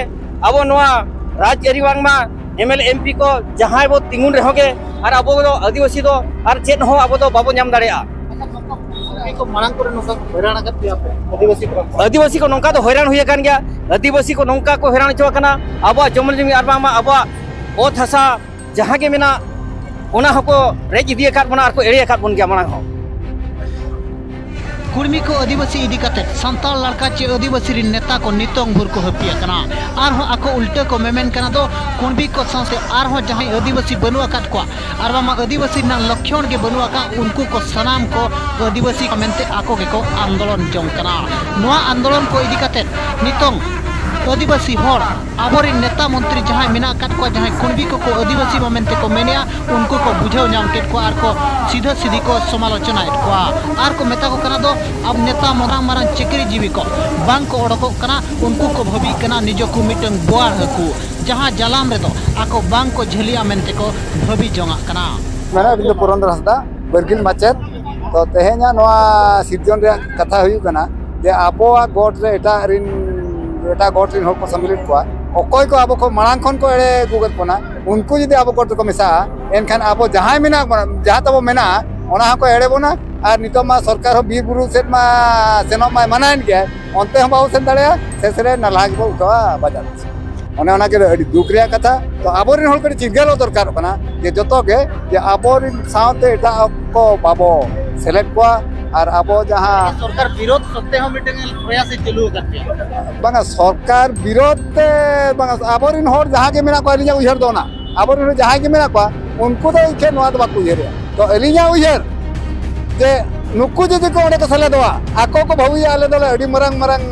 ᱟᱵᱚ ᱱᱚᱣᱟ ᱨᱟᱡᱽᱟᱹᱨᱤ ᱵᱟᱝᱢᱟ M L A M P ᱠᱚ ᱡᱟᱦᱟᱸᱭ ᱵᱚ ᱛᱤᱸᱜᱩᱱ ᱨᱮᱦᱚᱸ ᱜᱮ ᱟᱨ ᱟᱵᱚ ᱫᱚ ᱟᱹᱫᱤᱵᱟᱹᱥᱤ ᱫᱚ ᱟᱨ ᱪᱮᱫ ᱦᱚᱸ ᱟᱵᱚ ᱫᱚ ᱵᱟᱵᱚ ᱧᱟᱢ ᱫᱟᱲᱮᱭᱟᱜᱼᱟ᱾ ᱟᱪᱪᱷᱟ, ᱱᱚᱝᱠᱟ ᱠᱚ ᱢᱟᱲᱟᱝ ᱠᱚᱨᱮ ᱱᱚᱝᱠᱟ ᱠᱚ ᱦᱚᱭᱨᱟᱱ ᱟᱠᱟᱫ ᱯᱮᱭᱟ ᱯᱮ ᱟᱹᱫᱤᱵᱟᱹᱥᱤ ᱠᱚ? ᱟᱹᱫᱤᱵᱟᱹᱥᱤ ᱠᱚ ᱱᱚᱝᱠᱟ ᱫᱚ ᱦᱚᱭᱨᱟᱱ ᱦᱩᱭ ᱟᱠᱟᱱ ᱜᱮᱭᱟ᱾ ᱟᱹᱫᱤᱵᱟᱹᱥᱤ ᱠᱚ ᱱᱚᱝᱠᱟ ᱠᱚ ᱦᱚᱭᱨᱟᱱ ᱦᱚᱪᱚ ᱟᱠᱟᱱᱟ ᱟᱵᱚᱣᱟᱜ ᱡᱚᱢᱤ ᱡᱚᱢᱤ ᱟᱨ ᱵᱟᱝᱢᱟ ᱟᱵᱚᱣᱟᱜ ᱚᱛ ᱦᱟᱥᱟ ᱡᱟᱦᱟᱸ ᱜᱮ ᱢᱮᱱᱟᱜ ᱚᱱᱟ ᱦᱚᱸᱠᱚ ᱨᱮᱡ ᱤᱫᱤ ᱟᱠᱟᱫ ᱵᱚᱱᱟ ᱟᱨ ᱠᱚ ᱮᱲᱮ ᱟᱠᱟᱫ ᱵᱚᱱ ᱜᱮᱭᱟ ᱢᱟᱲᱟᱝ ᱦᱚᱸ᱾ ᱠᱩᱲᱢᱤ ᱠᱚ ᱟᱹᱫᱤᱵᱟᱹᱥᱤ ᱤᱫᱤ ᱠᱟᱛᱮ ᱥᱟᱱᱛᱟᱲ ᱞᱟᱲᱠᱟ ᱪᱮ ᱟᱹᱫᱤᱵᱟᱹᱥᱤ ᱨᱤᱱ ᱱᱮᱛᱟ ᱠᱚ ᱱᱤᱛᱚᱝ ᱵᱷᱳᱨ ᱠᱚ ᱦᱟᱹᱯᱤ ᱟᱠᱟᱱᱟ᱾ ᱟᱨᱦᱚᱸ ᱟᱠᱚ ᱩᱞᱴᱟᱹ ᱠᱚ ᱢᱮᱢᱮᱱ ᱠᱟᱱᱟ ᱫᱚ ᱠᱩᱲᱢᱤ ᱠᱚ ᱥᱟᱶᱛᱮ ᱟᱨᱦᱚᱸ ᱡᱟᱦᱟᱸᱭ ᱟᱹᱫᱤᱵᱟᱹᱥᱤ ᱵᱟᱹᱱᱩᱜ ᱟᱠᱟᱫ ᱠᱚᱣᱟ ᱟᱨ ᱵᱟᱝᱢᱟ ᱟᱹᱫᱤᱵᱟᱹᱥᱤ ᱨᱮᱱᱟᱜ ᱞᱚᱠᱠᱷᱚᱬ ᱜᱮ ᱵᱟᱹᱱᱩᱜ ᱟᱠᱟᱫ ᱩᱱᱠᱩ ᱠᱚ ᱥᱟᱱᱟᱢ ᱠᱚ ᱟᱹᱫᱤᱵᱟᱹᱥᱤ ᱠᱚ ᱢᱮᱱᱛᱮ ᱟᱠᱚ ᱜᱮᱠᱚ ᱟᱱᱫᱳᱞᱚᱱ ᱡᱚᱝ ᱠᱟᱱᱟ᱾ ᱱᱚᱣᱟ ᱟᱱᱫᱳᱞᱚᱱ ᱠᱚ ᱤᱫᱤ ᱠᱟᱛᱮ ᱱᱤᱛᱚᱝ ᱟᱹᱫᱤᱵᱟᱹᱥᱤ ᱦᱚᱲ ᱟᱵᱚᱨᱮᱱ ᱱᱮᱛᱟ ᱢᱚᱱᱛᱨᱤ ᱡᱟᱦᱟᱸᱭ ᱢᱮᱱᱟᱜ ᱟᱠᱟᱫ ᱠᱚᱣᱟ, ᱡᱟᱦᱟᱸᱭ ᱠᱩᱬᱵᱤ ᱠᱚᱠᱚ ᱟᱹᱫᱤᱵᱟᱹᱥᱤ ᱢᱟ ᱢᱮᱱᱛᱮ ᱠᱚ ᱢᱮᱱᱮᱜᱼᱟ, ᱩᱱᱠᱩ ᱠᱚ ᱵᱩᱡᱷᱟᱹᱣ ᱧᱟᱢ ᱠᱮᱫ ᱠᱚᱣᱟ ᱟᱨ ᱠᱚ ᱥᱤᱫᱷᱟᱹ ᱥᱤᱫᱷᱤ ᱠᱚ ᱥᱚᱢᱟᱞᱳᱪᱚᱱᱟᱭᱮᱫ ᱠᱚᱣᱟ᱾ ᱟᱨ ᱠᱚ ᱢᱮᱛᱟ ᱠᱚ ᱠᱟᱱᱟ ᱫᱚ, ᱟᱵ ᱱᱮᱛᱟ ᱢᱟᱨᱟᱝ ᱢᱟᱨᱟᱝ ᱪᱟᱹᱠᱨᱤ ᱡᱤᱵᱤ ᱠᱚ ᱵᱟᱝ ᱠᱚ ᱚᱰᱚᱠᱚᱜ ᱠᱟᱱᱟ, ᱩᱱᱠᱩ ᱠᱚ ᱵᱷᱟᱹᱵᱤᱜ ᱠᱟᱱᱟ ᱱᱤᱡᱚ ᱠᱚ ᱢᱤᱫᱴᱟᱝ ᱵᱳᱣᱟᱲ ᱦᱟᱹᱠᱩ, ᱡᱟᱦᱟᱸ ᱡᱟᱞᱟᱢ ᱨᱮᱫᱚ ᱟᱠᱚ ᱵᱟᱝ ᱠᱚ ᱡᱷᱟᱹᱞᱤᱜᱼᱟ ᱢᱮᱱᱛᱮ ᱠᱚ ᱵᱷᱟᱹᱵᱤ ᱡᱚᱝᱟᱜ ᱠᱟᱱᱟ᱾ ᱢᱮᱱᱟ, ᱤᱧ ᱫᱚ ᱯᱩᱨᱚᱱᱫᱚᱨ ᱦᱟᱸᱥᱫᱟ, ᱵᱟᱹᱨᱜᱤᱞ ᱢᱟᱪᱮᱫ᱾ ᱛᱚ, ᱛᱮᱦᱮᱧᱟᱜ ᱱᱚᱣᱟ ᱥᱤᱨᱡᱚᱱ ᱨᱮᱭᱟᱜ ᱠᱟᱛᱷᱟ ᱦᱩᱭᱩᱜ ᱠᱟᱱᱟ ᱡᱮ ᱟᱵᱚᱣᱟᱜ ᱜᱚᱴ ᱨᱮ ᱮᱴᱟᱜ ᱨᱤᱱ, ᱮᱴᱟᱜ ᱜᱚᱴ ᱨᱤᱱ ᱦᱚᱲ ᱠᱚ ᱥᱟᱹᱢᱤᱞᱮᱫ ᱠᱚᱣᱟ᱾ ᱚᱠᱚᱭ ᱠᱚ ᱟᱵᱚ ᱠᱚ ᱢᱟᱲᱟᱝ ᱠᱷᱚᱱ ᱠᱚ ᱮᱲᱮ ᱟᱹᱜᱩ ᱠᱮᱫ ᱵᱚᱱᱟ, ᱩᱱᱠᱩ ᱡᱩᱫᱤ ᱟᱵᱚ ᱜᱚᱴ ᱨᱮᱠᱚ ᱢᱮᱥᱟᱜᱼᱟ, ᱮᱱᱠᱷᱟᱱ ᱟᱵᱚ ᱡᱟᱦᱟᱸᱭ ᱢᱮᱱᱟᱜ ᱵᱚᱱᱟ, ᱡᱟᱦᱟᱸ ᱛᱟᱵᱚ ᱢᱮᱱᱟᱜᱼᱟ, ᱚᱱᱟ ᱦᱚᱸᱠᱚ ᱮᱲᱮ ᱵᱚᱱᱟ᱾ ᱟᱨ ᱱᱤᱛᱚᱜ ᱢᱟ ᱥᱚᱨᱠᱟᱨ ᱦᱚᱸ ᱵᱤᱨ ᱵᱩᱨᱩ ᱥᱮᱫ ᱢᱟ ᱥᱮᱱᱚᱜ ᱢᱟᱭ ᱢᱟᱱᱟᱭᱮᱱ ᱜᱮᱭᱟ, ᱚᱱᱛᱮ ᱦᱚᱸ ᱵᱟᱵᱚ ᱥᱮᱱ ᱫᱟᱲᱮᱭᱟᱜᱼᱟ, ᱥᱮᱥ ᱨᱮ ᱱᱟᱞᱦᱟ ᱜᱮᱵᱚ ᱩᱴᱷᱟᱹᱣᱟ ᱵᱟᱡᱟᱨ ᱫᱤᱥᱚᱢ᱾ ᱚᱱᱮ ᱚᱱᱟ ᱜᱮ ᱟᱹᱰᱤ ᱫᱩᱠ ᱨᱮᱭᱟᱜ ᱠᱟᱛᱷᱟ᱾ ᱛᱚ ᱟᱵᱚᱨᱮᱱ ᱦᱚᱲ ᱠᱟᱹᱴᱤᱡ ᱪᱤᱨᱜᱟᱹᱞᱚᱜ ᱫᱚᱨᱠᱟᱨᱚᱜ ᱠᱟᱱᱟ ᱡᱮ ᱡᱚᱛᱚ ᱜᱮ, ᱡᱮ ᱟᱵᱚᱨᱮᱱ ᱥᱟᱶᱛᱮ ᱮᱴᱟᱜ ᱠᱚ ᱵᱟᱵᱚ ᱥᱮᱞᱮᱫ ᱠᱚᱣᱟ᱾ ᱟᱨ ᱟᱵᱚ ᱡᱟᱦᱟᱸ ᱥᱚᱨᱠᱟᱨ ᱵᱤᱨᱳᱫᱷ ᱥᱚᱛᱛᱮ ᱦᱚᱸ ᱢᱤᱫᱴᱟᱝ ᱯᱨᱚᱭᱟᱥ ᱮ ᱪᱟᱹᱞᱩ ᱟᱠᱟᱫ ᱜᱮᱭᱟ᱾ ᱵᱟᱝᱟ, ᱥᱚᱨᱠᱟᱨ ᱵᱤᱨᱳᱫᱷ ᱛᱮ ᱵᱟᱝᱟ, ᱟᱵᱚᱨᱮᱱ ᱦᱚᱲ ᱡᱟᱦᱟᱸ ᱜᱮ ᱢᱮᱱᱟᱜ ᱠᱚᱣᱟ, ᱟᱹᱞᱤᱧᱟᱜ ᱩᱭᱦᱟᱹᱨ ᱫᱚ ᱚᱱᱟ, ᱟᱵᱚᱨᱮᱱ ᱦᱚᱲ ᱡᱟᱦᱟᱸᱭ ᱜᱮ ᱢᱮᱱᱟᱜ ᱠᱚᱣᱟ, ᱩᱱᱠᱩ ᱫᱚ ᱤᱠᱷᱟᱹᱱ ᱱᱚᱣᱟ ᱫᱚ ᱵᱟᱠᱚ ᱩᱭᱦᱟᱹᱨᱮᱜᱼᱟ᱾ ᱛᱚ ᱟᱹᱞᱤᱧᱟᱜ ᱩᱭᱦᱟᱹᱨ ᱡᱮ ᱱᱩᱠᱩ ᱡᱩᱫᱤ ᱠᱚ ᱚᱸᱰᱮ ᱠᱚ ᱥᱮᱞᱮᱫᱚᱜᱼᱟ, ᱟᱠᱚ ᱠᱚ ᱵᱷᱟᱹᱵᱤᱭᱟ ᱟᱞᱮ ᱫᱚᱞᱮ ᱟᱹᱰᱤ ᱢᱟᱨᱟᱝ ᱢᱟᱨᱟᱝ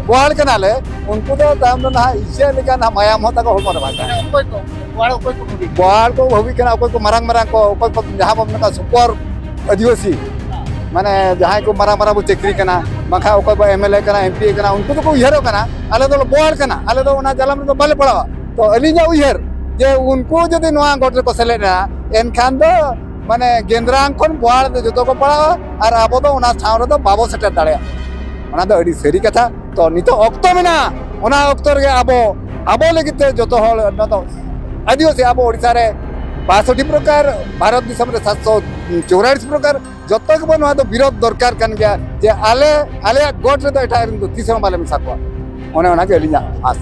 ᱵᱳᱣᱟᱲ ᱠᱟᱱᱟᱞᱮ, ᱩᱱᱠᱩ ᱫᱚ ᱛᱟᱭᱚᱢ ᱫᱚ ᱱᱟᱦᱟᱜ ᱤᱪᱪᱷᱟᱹ ᱞᱮᱠᱟ ᱱᱟᱦᱟᱜ ᱢᱟᱭᱟᱢ ᱦᱚᱸ ᱛᱟᱠᱚ ᱦᱚᱲᱢᱚ ᱨᱮ ᱵᱟᱝ ᱛᱟᱦᱮᱱᱟ᱾ ᱚᱠᱚᱭ ᱠᱚ ᱵᱳᱣᱟᱲ, ᱚᱠᱚᱭ ᱠᱚ ᱵᱷᱟᱹᱵᱤ? ᱵᱳᱣᱟᱲ ᱠᱚ ᱵᱷᱟᱹᱵᱤ ᱠᱟᱱᱟ, ᱚᱠᱚᱭ ᱠᱚ ᱢᱟᱨᱟᱝ ᱢᱟᱨᱟᱝ ᱠᱚ, ᱚᱠᱚᱭ ᱠᱚ ᱡᱟᱦᱟᱸ ᱵᱚᱱ ᱢᱮᱛᱟᱜ ᱥᱩᱯᱟᱨ ᱟᱹᱫᱤᱵᱟᱹᱥᱤ, ᱢᱟᱱᱮ ᱡᱟᱦᱟᱸᱭ ᱠᱚ ᱢᱟᱨᱟᱝ ᱢᱟᱨᱟᱝ ᱵᱚ ᱪᱟᱹᱠᱨᱤ ᱠᱟᱱᱟ, ᱵᱟᱝᱠᱷᱟᱱ ᱚᱠᱚᱭ ᱵᱚ ᱮᱢ ᱮᱞ ᱮ ᱠᱟᱱᱟ, ᱮᱢ ᱯᱤ ᱮ ᱠᱟᱱᱟ, ᱩᱱᱠᱩ ᱫᱚᱠᱚ ᱩᱭᱦᱟᱹᱨᱚᱜ ᱠᱟᱱᱟ ᱟᱞᱮ ᱫᱚᱞᱮ ᱵᱳᱣᱟᱲ ᱠᱟᱱᱟ, ᱟᱞᱮ ᱫᱚ ᱚᱱᱟ ᱡᱟᱞᱟᱢ ᱨᱮᱫᱚ ᱵᱟᱞᱮ ᱯᱟᱲᱟᱣᱟ᱾ ᱛᱚ ᱟᱹᱞᱤᱧᱟᱜ ᱩᱭᱦᱟᱹᱨ ᱡᱮ ᱩᱱᱠᱩ ᱡᱩᱫᱤ ᱱᱚᱣᱟ ᱜᱚᱴ ᱨᱮᱠᱚ ᱥᱮᱞᱮᱫ ᱮᱱᱟ, ᱮᱱᱠᱷᱟᱱ ᱫᱚ ᱢᱟᱱᱮ ᱜᱮᱸᱫᱽᱨᱟᱝ ᱠᱷᱚᱱ ᱵᱳᱣᱟᱲ ᱫᱚ ᱡᱚᱛᱚ ᱠᱚ ᱯᱟᱲᱟᱣᱟ ᱟᱨ ᱟᱵᱚ ᱫᱚ ᱚᱱᱟ ᱴᱷᱟᱶ ᱨᱮᱫᱚ ᱵᱟᱵᱚ ᱥᱮᱴᱮᱨ ᱫᱟᱲᱮᱭᱟᱜᱼᱟ᱾ ᱚᱱᱟ ᱫᱚ ᱟᱹᱰᱤ ᱥᱟᱹᱨᱤ ᱠᱟᱛᱷᱟ᱾ ᱛᱚ ᱱᱤᱛᱚᱜ ᱚᱠᱛᱚ ᱢᱮᱱᱟᱜᱼᱟ, ᱚᱱᱟ ᱚᱠᱛᱚ ᱨᱮᱜᱮ ᱟᱵᱚ, ᱟᱵᱚ ᱞᱟᱹᱜᱤᱫ ᱛᱮ ᱡᱚᱛᱚ ᱦᱚᱲ, ᱱᱚᱣᱟ ᱫᱚ ᱟᱹᱫᱤᱵᱟᱹᱥᱤ, ᱟᱵᱚ ᱳᱰᱤᱥᱟ ᱨᱮ ᱵᱟᱥᱚᱴᱴᱤ ᱯᱨᱚᱠᱟᱨ, ᱵᱷᱟᱨᱚᱛ ᱫᱤᱥᱚᱢ ᱨᱮ ᱥᱟᱛᱥᱚ ᱪᱩᱣᱟᱲᱤᱥ ᱯᱨᱚᱠᱟᱨ, ᱡᱚᱛᱚ ᱜᱮᱵᱚ ᱱᱚᱣᱟ ᱫᱚ ᱵᱤᱨᱳᱫᱷ ᱫᱚᱨᱠᱟᱨ ᱠᱟᱱ ᱜᱮᱭᱟ ᱡᱮ ᱟᱞᱮ, ᱟᱞᱮᱭᱟᱜ ᱜᱚᱴ ᱨᱮᱫᱚ ᱮᱴᱟᱜ ᱨᱮᱱ ᱫᱚ ᱛᱤᱥ ᱦᱚᱸ ᱵᱟᱞᱮ ᱢᱮᱥᱟ ᱠᱚᱣᱟ᱾ ᱚᱱᱮ ᱚᱱᱟᱜᱮ ᱟᱹᱞᱤᱧᱟᱜ ᱟᱸᱥ᱾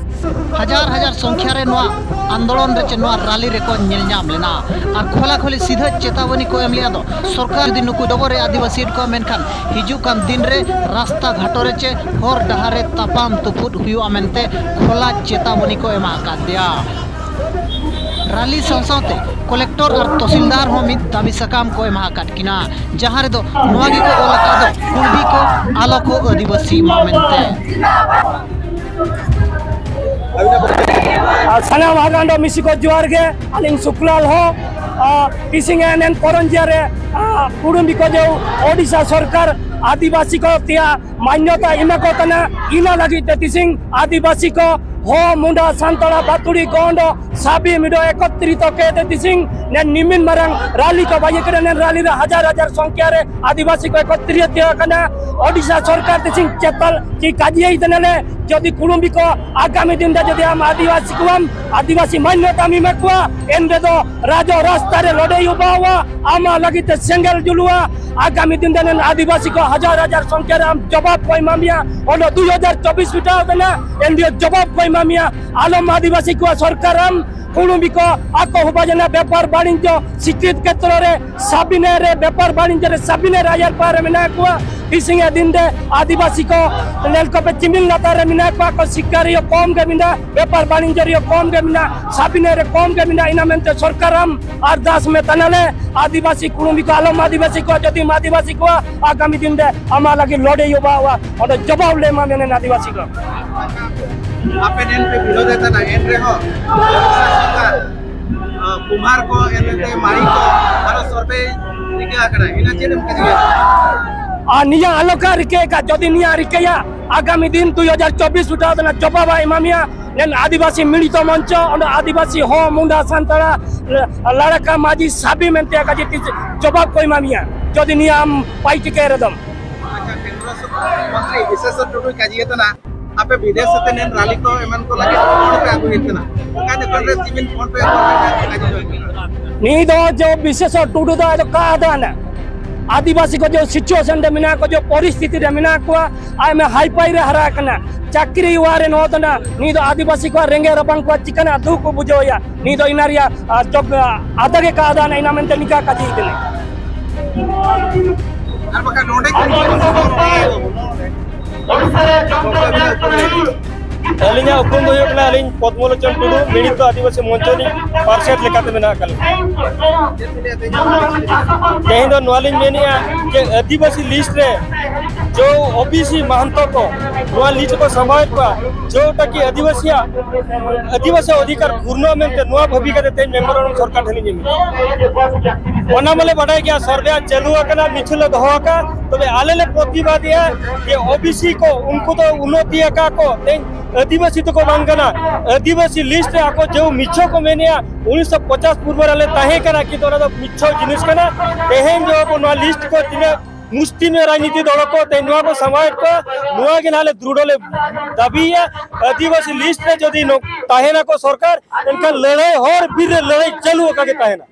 ᱦᱟᱡᱟᱨ ᱦᱟᱡᱟᱨ ᱥᱚᱝᱠᱷᱭᱟ ᱨᱮ ᱱᱚᱣᱟ ᱟᱱᱫᱳᱞᱚᱱ ᱨᱮ ᱪᱮ ᱱᱚᱣᱟ ᱨᱟᱞᱤ ᱨᱮᱠᱚ ᱧᱮᱞ ᱧᱟᱢ ᱞᱮᱱᱟ ᱟᱨ ᱠᱷᱚᱞᱟ ᱠᱷᱚᱞᱤ ᱥᱤᱫᱷᱟᱹ ᱪᱮᱛᱟᱣᱟᱱᱤ ᱠᱚ ᱮᱢ ᱞᱮᱫᱟ ᱫᱚ, ᱥᱚᱨᱠᱟᱨ ᱡᱩᱫᱤ ᱱᱩᱠᱩ ᱰᱚᱜᱚᱨ ᱨᱮ ᱟᱹᱫᱤᱵᱟᱹᱥᱤ ᱠᱚᱣᱟ, ᱢᱮᱱᱠᱷᱟᱱ ᱦᱤᱡᱩᱜ ᱠᱟᱱ ᱫᱤᱱ ᱨᱮ ᱨᱟᱥᱛᱟ ᱜᱷᱟᱴᱚ ᱨᱮ ᱪᱮ ᱦᱚᱨ ᱰᱟᱦᱟᱨ ᱨᱮ ᱛᱟᱯᱟᱢ ᱛᱩᱯᱩᱫ ᱦᱩᱭᱩᱜᱼᱟ ᱢᱮᱱᱛᱮ ᱠᱷᱚᱞᱟ ᱪᱮᱛᱟᱣᱟᱱᱤ ᱠᱚ ᱮᱢᱟ ᱟᱠᱟᱫ ᱫᱮᱭᱟ᱾ ᱨᱟᱞᱤ ᱥᱟᱶ ᱥᱟᱶᱛᱮ ᱠᱚᱞᱮᱠᱴᱚᱨ ᱟᱨ ᱛᱚᱦᱥᱤᱞᱫᱟᱨ ᱦᱚᱸ ᱢᱤᱫ ᱫᱟᱹᱵᱤ ᱥᱟᱠᱟᱢ ᱠᱚ ᱮᱢᱟ ᱟᱠᱟᱫ ᱠᱤᱱᱟ, ᱡᱟᱦᱟᱸ ᱨᱮᱫᱚ ᱱᱚᱣᱟ ᱜᱮᱠᱚ ᱚᱞ ᱟᱠᱟᱫ ᱫᱚ, ᱠᱩᱬᱵᱤ ᱠᱚ ᱟᱞᱚ ᱠᱚ ᱟᱹᱫᱤᱵᱟᱹᱥᱤ ᱢᱟ ᱢᱮᱱᱛᱮ᱾ ᱟᱨ ᱥᱟᱱᱟᱢ ᱦᱟᱜᱟᱱᱰᱚ ᱢᱤᱥᱤ ᱠᱚ ᱡᱚᱦᱟᱨ ᱜᱮ, ᱟᱹᱞᱤᱧ ᱥᱩᱠᱞᱟᱞ ᱦᱚᱸ, ᱟᱨ ᱛᱤᱥᱤᱝ ᱮᱱ ᱮᱱ ᱯᱚᱨᱚᱧᱡᱤᱭᱟ ᱨᱮ, ᱟᱨ ᱠᱩᱲᱩᱢᱵᱤ ᱠᱚ ᱡᱮ ᱳᱰᱤᱥᱟ ᱥᱚᱨᱠᱟᱨ ᱟᱹᱫᱤᱵᱟᱹᱥᱤ ᱠᱚ ᱛᱮᱭᱟᱜ ᱢᱟᱱᱱᱚᱛᱟ ᱮᱢᱟ ᱠᱚ ᱠᱟᱱᱟ, ᱤᱱᱟ ᱞᱟᱹᱜᱤᱫ ᱛᱮ ᱛᱤᱥᱤᱝ ᱟᱹᱫᱤᱵᱟᱹᱥᱤ ᱠᱚ ᱦᱚ ᱢᱩᱱᱰᱟ ᱥᱟᱱᱛᱟᱲᱟ ᱵᱟᱛᱩᱲᱤ ᱜᱚᱱᱰᱚ ᱥᱟᱵᱤ ᱢᱤᱰᱚ ᱮᱠᱚᱛᱨᱤᱛᱚ ᱠᱮ ᱛᱮ ᱛᱤᱥᱤᱝ ᱱᱮ ᱱᱤᱢᱤᱱ ᱢᱟᱨᱟᱝ ᱨᱟᱞᱤ ᱠᱚ ᱵᱟᱭᱮ ᱠᱟᱱᱟ᱾ ᱱᱮ ᱨᱟᱞᱤ ᱨᱮ ᱦᱟᱡᱟᱨ ᱦᱟᱡᱟᱨ ᱥᱚᱝᱠᱷᱭᱟ ᱨᱮ ᱟᱹᱫᱤᱵᱟᱹᱥᱤ ᱠᱚ ᱮᱠᱚᱛᱨᱤᱛᱚ ᱟᱠᱟᱱᱟ᱾ ᱳᱰᱤᱥᱟ ᱥᱚᱨᱠᱟᱨ ᱛᱤᱥᱤᱝ ᱪᱮᱛᱟᱞ ᱪᱤ ᱠᱟᱡᱤᱭᱟᱹᱭ ᱛᱮᱱᱟᱞᱮ ᱡᱚᱫᱤ ᱠᱩᱲᱩᱢᱵᱤ ᱠᱚ ᱟᱜᱟᱢᱤ ᱫᱤᱱ ᱨᱮ ᱡᱚᱫᱤ ᱟᱢ ᱟᱹᱫᱤᱵᱟᱹᱥᱤ ᱠᱚᱣᱟᱢ, ᱟᱹᱫᱤᱵᱟᱹᱥᱤ ᱢᱟᱱᱱᱚᱛᱟᱢ ᱮᱢᱟ ᱠᱚᱣᱟ, ᱮᱱ ᱨᱮᱫᱚ ᱨᱟᱡᱽ ᱨᱟᱥᱛᱟ ᱨᱮ ᱞᱚᱰᱮᱭ ᱩᱵᱟᱣᱟ, ᱟᱢᱟᱜ ᱞᱟᱹᱜᱤᱫ ᱛᱮ ᱥᱮᱸᱜᱮᱞ ᱡᱩᱞᱩᱜᱼᱟ᱾ ᱟᱜᱟᱢᱤ ᱫᱤᱱ ᱨᱮᱱ ᱟᱹᱫᱤᱵᱟᱹᱥᱤ ᱠᱚ ᱦᱟᱡᱟᱨ ᱦᱟᱡᱟᱨ ᱥᱚᱝᱠᱷᱭᱟ ᱨᱮ ᱟᱢ ᱡᱚᱵᱟᱵ ᱠᱚ ᱮᱢᱟ ᱢᱮᱭᱟ᱾ ᱚᱸᱰᱮ ᱫᱩᱭ ᱦᱟᱡᱟᱨ ᱪᱚᱵᱵᱤᱥ ᱵᱤᱴᱟᱣ ᱠᱟᱱᱟ, ᱮᱱ ᱰᱤ ᱮ ᱡᱚᱵᱟᱵ ᱠᱚ ᱮᱢᱟ ᱢᱮᱭᱟ᱾ ᱟᱞᱚᱢ ᱟᱹᱫᱤᱵᱟᱹᱥᱤ ᱠᱚᱣᱟ ᱥᱚᱨᱠᱟᱨ ᱟᱢ ᱠᱩᱲᱩᱢᱵᱤ ᱠᱚ ᱟᱠᱚ ᱦᱚᱵᱟᱡᱟᱱᱟ ᱵᱮᱯᱟᱨ ᱵᱟᱱᱤᱡᱽᱡᱚ ᱥᱤᱠᱠᱷᱤᱛ ᱠᱷᱮᱛᱨᱚ ᱨᱮ ᱥᱟᱵᱤᱱᱮ ᱨᱮ ᱵᱮᱯᱟᱨ ᱵᱟᱱᱤᱡᱽᱡᱚ ᱨᱮ ᱥᱟᱵᱤᱱᱮ ᱨᱟᱡᱟᱨ ᱯᱟᱦᱟᱨ ᱨᱮ ᱢᱮᱱᱟᱜ ᱠᱚᱣᱟ᱾ ᱛᱤᱥᱤᱝ ᱮ ᱫᱤᱱ ᱨᱮ ᱟᱹᱫᱤᱵᱟᱹᱥᱤ ᱠᱚ ᱞᱮᱞ ᱠᱚᱯᱮ ᱪᱤᱢᱤᱞ ᱞᱟᱛᱟᱨ ᱨᱮ ᱢᱮᱱᱟᱜ ᱠᱚᱣᱟ, ᱠᱚ ᱥᱤᱠᱟᱨᱤᱭᱟᱹ ᱠᱚᱢ ᱜᱮ ᱢᱮᱱᱟᱜ, ᱵᱮᱯᱟᱨ ᱵᱟᱱᱤᱡᱽᱡᱚ ᱨᱮᱭᱟᱜ ᱠᱚᱢ ᱜᱮ ᱢᱮᱱᱟᱜ, ᱥᱟᱵᱤᱱᱮ ᱨᱮ ᱠᱚᱢ ᱜᱮ ᱢᱮᱱᱟᱜ᱾ ᱤᱱᱟ ᱢᱮᱱᱛᱮ ᱥᱚᱨᱠᱟᱨ ᱟᱢ ᱟᱨᱫᱟᱥ ᱢᱮ ᱛᱟᱱᱟᱞᱮ, ᱟᱹᱫᱤᱵᱟᱹᱥᱤ ᱠᱩᱲᱩᱢᱵᱤ ᱠᱚ ᱟᱞᱚᱢ ᱟᱹᱫᱤᱵᱟᱹᱥᱤ ᱠᱚᱣᱟ᱾ ᱡᱚᱫᱤᱢ ᱟᱹᱫᱤᱵᱟᱹᱥᱤ ᱠᱚᱣᱟ, ᱟᱜᱟᱢᱤ ᱫᱤᱱ ᱨᱮ ᱟᱢᱟᱜ ᱞᱟᱹᱜᱤᱫ ᱞᱚᱰᱮ ᱦᱩᱭᱩᱜᱼᱟ, ᱚᱸᱰᱮ ᱡᱚᱵᱟᱵ ᱞᱮ ᱮᱢᱟ ᱢᱮᱱᱮ ᱟᱹᱫᱤᱵᱟᱹᱥᱤ ᱠᱚ᱾ ᱟᱯᱮ ᱱᱮᱱ ᱯᱮ ᱵᱤᱨᱳᱫ ᱮᱫ ᱛᱟᱦᱮᱱᱟ, ᱮᱱ ᱨᱮᱦᱚᱸ ᱟᱸ, ᱠᱩᱢᱟᱨ ᱠᱚ, ᱮᱱ ᱨᱮ ᱢᱟᱹᱨᱤ ᱠᱚ, ᱟᱨᱚ ᱥᱚᱨᱵᱮ ᱨᱤᱠᱟᱹ ᱟᱠᱟᱱᱟ, ᱤᱱᱟᱹ ᱪᱮᱫ ᱮᱢ ᱠᱟᱹᱢᱤᱭᱟ? ᱟᱨ ᱱᱤᱭᱟᱹ ᱟᱞᱚᱠᱟ ᱨᱤᱠᱟᱹ ᱮᱠᱟ, ᱡᱚᱫᱤ ᱱᱤᱭᱟᱹ ᱨᱤᱠᱟᱹᱭᱟ, ᱟᱜᱟᱢᱤ ᱫᱤᱱ ᱫᱩᱭ ᱦᱟᱡᱟᱨ ᱪᱚᱵᱵᱤᱥ ᱩᱴᱷᱟᱣ ᱛᱮᱱᱟ ᱡᱚᱵᱟᱵ ᱮ ᱮᱢᱟ ᱢᱮᱭᱟ᱾ ᱱᱮᱱ ᱟᱹᱫᱤᱵᱟᱹᱥᱤ ᱢᱤᱲᱤᱛᱚ ᱢᱚᱧᱪᱚ, ᱚᱸᱰᱮ ᱟᱹᱫᱤᱵᱟᱹᱥᱤ ᱦᱚᱸ ᱢᱩᱱᱰᱟ ᱥᱟᱱᱛᱟᱲᱟ ᱞᱟᱲᱟᱠᱟ ᱢᱟᱹᱡᱷᱤ ᱥᱟᱵᱤ ᱢᱮᱱᱛᱮ ᱟᱠᱟ ᱡᱮ ᱛᱤᱥ ᱡᱚᱵᱟᱵ ᱠᱚ ᱮᱢᱟ ᱢᱮᱭᱟ, ᱡᱚᱫᱤ ᱱᱤᱭᱟᱹ ᱟᱢ ᱯᱟᱭ ᱴᱤᱠᱟᱹ ᱨᱮᱫᱚᱢ᱾ ᱟᱪᱪᱷᱟ, ᱠᱮᱱᱫᱨᱚ ᱥᱚᱨᱠᱟᱨ ᱢᱚᱱᱛᱨᱤ ᱵᱤᱥᱮᱥᱚᱨ ᱴᱩᱰᱩᱭ ᱠᱟᱹᱡᱤᱭᱟᱹ ᱛᱟᱦᱮᱱᱟ, ᱟᱯᱮ ᱵᱤᱫᱮᱥ ᱛᱮ ᱱᱮᱱ ᱨᱟᱞᱤ ᱠᱚ ᱮᱢᱟᱱ ᱠᱚ ᱞᱟᱹᱜᱤᱫ ᱯᱷᱚᱱᱰ ᱯᱮ ᱟᱹᱜᱩᱭᱮᱫ ᱠᱟᱱᱟ, ᱚᱠᱟ ᱡᱚᱠᱷᱚᱱ ᱨᱮ ᱛᱤᱢᱤᱱ ᱯᱷᱚᱱᱰ ᱯᱮ ᱟᱹᱜᱩᱭᱮᱫ ᱠᱟᱱᱟ? ᱱᱤᱭᱟᱹ ᱫᱚ ᱡᱮ ᱵᱤᱥᱮᱥᱚᱨ ᱴᱩᱰᱩ ᱫᱚ ᱟᱫᱚ ᱠᱟ ᱟᱫᱟᱱᱟ? ᱟᱹᱫᱤᱵᱟᱹᱥᱤ ᱠᱚ ᱡᱮ ᱥᱤᱪᱩᱭᱮᱥᱚᱱ ᱨᱮ ᱢᱮᱱᱟᱜ ᱠᱚ, ᱡᱮ ᱯᱚᱨᱤᱥᱛᱷᱤᱛᱤ ᱨᱮ ᱢᱮᱱᱟᱜ ᱠᱚᱣᱟ, ᱟᱭᱢᱟ ᱦᱟᱭᱯᱟᱭ ᱨᱮ ᱦᱟᱨᱟ ᱟᱠᱟᱱᱟ, ᱪᱟᱹᱠᱨᱤ ᱚᱣᱟᱨ ᱨᱮ ᱱᱚᱣᱟ ᱫᱚ ᱱᱟ-, ᱱᱩᱭ ᱫᱚ ᱟᱹᱫᱤᱵᱟᱹᱥᱤ ᱠᱚᱣᱟᱜ ᱨᱮᱸᱜᱮᱡ ᱨᱟᱵᱟᱝ ᱠᱚᱣᱟᱜ ᱪᱤᱠᱟᱹᱱᱟᱜ ᱫᱩᱠ ᱠᱚ ᱵᱩᱡᱷᱟᱹᱣ ᱮᱭᱟ, ᱱᱩᱭ ᱫᱚ ᱤᱱᱟ ᱨᱮᱭᱟᱜ, ᱟᱨ, ᱡᱚᱜ-, ᱟᱫᱟ ᱜᱮ ᱠᱟ ᱟᱫᱟᱱᱟ, ᱤᱱᱟ ᱢᱮᱱᱛᱮ ᱱᱤᱝᱠᱟ ᱠᱟᱡᱤ ᱠᱟᱱᱟ᱾ ᱟᱨ ᱵᱟᱠᱷᱟᱱ ᱱᱚᱰᱮ ᱟᱹᱞᱤᱧᱟᱜ ᱩᱯᱨᱩᱢ ᱫᱚ ᱦᱩᱭᱩᱜ ᱠᱟᱱᱟ, ᱟᱹᱞᱤᱧ ᱯᱚᱫᱢᱚᱞᱳᱪᱚᱱ ᱴᱩᱰᱩ, ᱢᱤᱲᱤᱛ ᱫᱚ ᱟᱹᱫᱤᱵᱟᱹᱥᱤ ᱢᱚᱧᱪᱚ ᱨᱤᱱᱤᱡ ᱯᱟᱨᱥᱮᱛ ᱞᱮᱠᱟᱛᱮ ᱢᱮᱱᱟᱜ ᱟᱠᱟᱫ ᱞᱤᱧᱟ᱾ ᱛᱮᱦᱮᱧ ᱫᱚ ᱱᱚᱣᱟ ᱞᱤᱧ ᱢᱮᱱᱮᱫᱼᱟ ᱡᱮ ᱟᱹᱫᱤᱵᱟᱹᱥᱤ ᱞᱤᱥᱴ ᱨᱮ ᱡᱚ ᱳᱵᱤᱥᱤ ᱢᱟᱦᱟᱱᱛᱚ ᱠᱚ ᱱᱚᱣᱟ ᱞᱤᱥᱴ ᱠᱚ ᱥᱟᱢᱵᱟᱣᱮᱫ ᱠᱚᱣᱟ, ᱡᱚᱴᱟ ᱠᱤ ᱟᱹᱫᱤᱵᱟᱹᱥᱤᱭᱟᱜ ᱟᱹᱫᱤᱵᱟᱹᱥᱤ ᱚᱫᱷᱤᱠᱟᱨ ᱜᱷᱩᱨᱱᱟᱹ ᱢᱮᱱᱛᱮ ᱱᱚᱣᱟ ᱵᱷᱟᱹᱵᱤ ᱠᱟᱛᱮ ᱛᱮᱦᱮᱧ ᱢᱮᱢᱳᱨᱟᱱᱰᱟᱢ ᱥᱚᱨᱠᱟᱨ ᱴᱷᱮᱱ ᱤᱧ ᱮᱢᱟ᱾ ᱚᱱᱟ ᱢᱟᱞᱮ ᱵᱟᱰᱟᱭ ᱜᱮᱭᱟ, ᱥᱚᱨᱵᱷᱮ ᱪᱟᱹᱞᱩ ᱟᱠᱟᱱᱟ, ᱢᱤᱪᱷᱤᱞ ᱞᱮ ᱫᱚᱦᱚ ᱟᱠᱟᱫ, ᱛᱚᱵᱮ ᱟᱞᱮ ᱞᱮ ᱯᱨᱚᱛᱤᱵᱟᱫᱮᱜᱼᱟ ᱡᱮ ᱳᱵᱤᱥᱤ ᱠᱚ ᱩᱱᱠᱩ ᱫᱚ ᱩᱱᱱᱚᱛᱤ ᱟᱠᱟᱫ ᱠᱚ, ᱛᱮᱦᱮᱧ ᱟᱹᱫᱤᱵᱟᱹᱥᱤ ᱫᱚᱠᱚ ᱵᱟᱝ ᱠᱟᱱᱟ᱾ ᱟᱹᱫᱤᱵᱟᱹᱥᱤ ᱞᱤᱥᱴ ᱨᱮ ᱟᱠᱚ ᱡᱮ ᱢᱤᱪᱷᱚ ᱠᱚ ᱢᱮᱱᱮᱜᱼᱟ, ᱩᱱᱤᱥᱥᱚ ᱯᱚᱪᱟᱥ ᱯᱩᱨᱵᱚ ᱨᱮ ᱟᱞᱮ ᱛᱟᱦᱮᱸ ᱠᱟᱱᱟ, ᱠᱤᱱᱛᱩ ᱚᱱᱟ ᱫᱚ ᱢᱤᱪᱷᱚ ᱡᱤᱱᱤᱥ ᱠᱟᱱᱟ᱾ ᱛᱮᱦᱮᱧ ᱡᱮ ᱟᱵᱚ ᱱᱚᱣᱟ ᱞᱤᱥᱴ ᱠᱚ ᱛᱤᱱᱟᱹᱜ ᱢᱩᱥᱛᱤᱢᱮ ᱨᱟᱡᱽᱱᱤᱛᱤ ᱫᱚᱞ ᱠᱚ ᱛᱮᱦᱮᱧ ᱱᱚᱣᱟ ᱠᱚ ᱥᱟᱢᱟᱣᱮᱫ ᱠᱚᱣᱟ, ᱱᱚᱣᱟ ᱜᱮ ᱱᱟᱦᱟᱜ ᱞᱮ ᱫᱨᱩᱲᱷᱚ ᱞᱮ ᱫᱟᱹᱵᱤᱭᱮᱜᱼᱟ᱾ ᱟᱹᱫᱤᱵᱟᱹᱥᱤ ᱞᱤᱥᱴ ᱨᱮ ᱡᱩᱫᱤ ᱱᱚ-, ᱛᱟᱦᱮᱱᱟᱠᱚ ᱥᱚᱨᱠᱟᱨ, ᱮᱱᱠᱷᱟᱱ ᱞᱟᱹᱲᱦᱟᱹᱭ ᱦᱚᱨ ᱵᱤᱨ ᱨᱮ ᱞᱟᱹᱲᱦᱟᱹᱭ ᱪᱟᱹᱞᱩ ᱟᱠᱟ ᱜᱮ ᱛᱟᱦᱮᱱᱟ᱾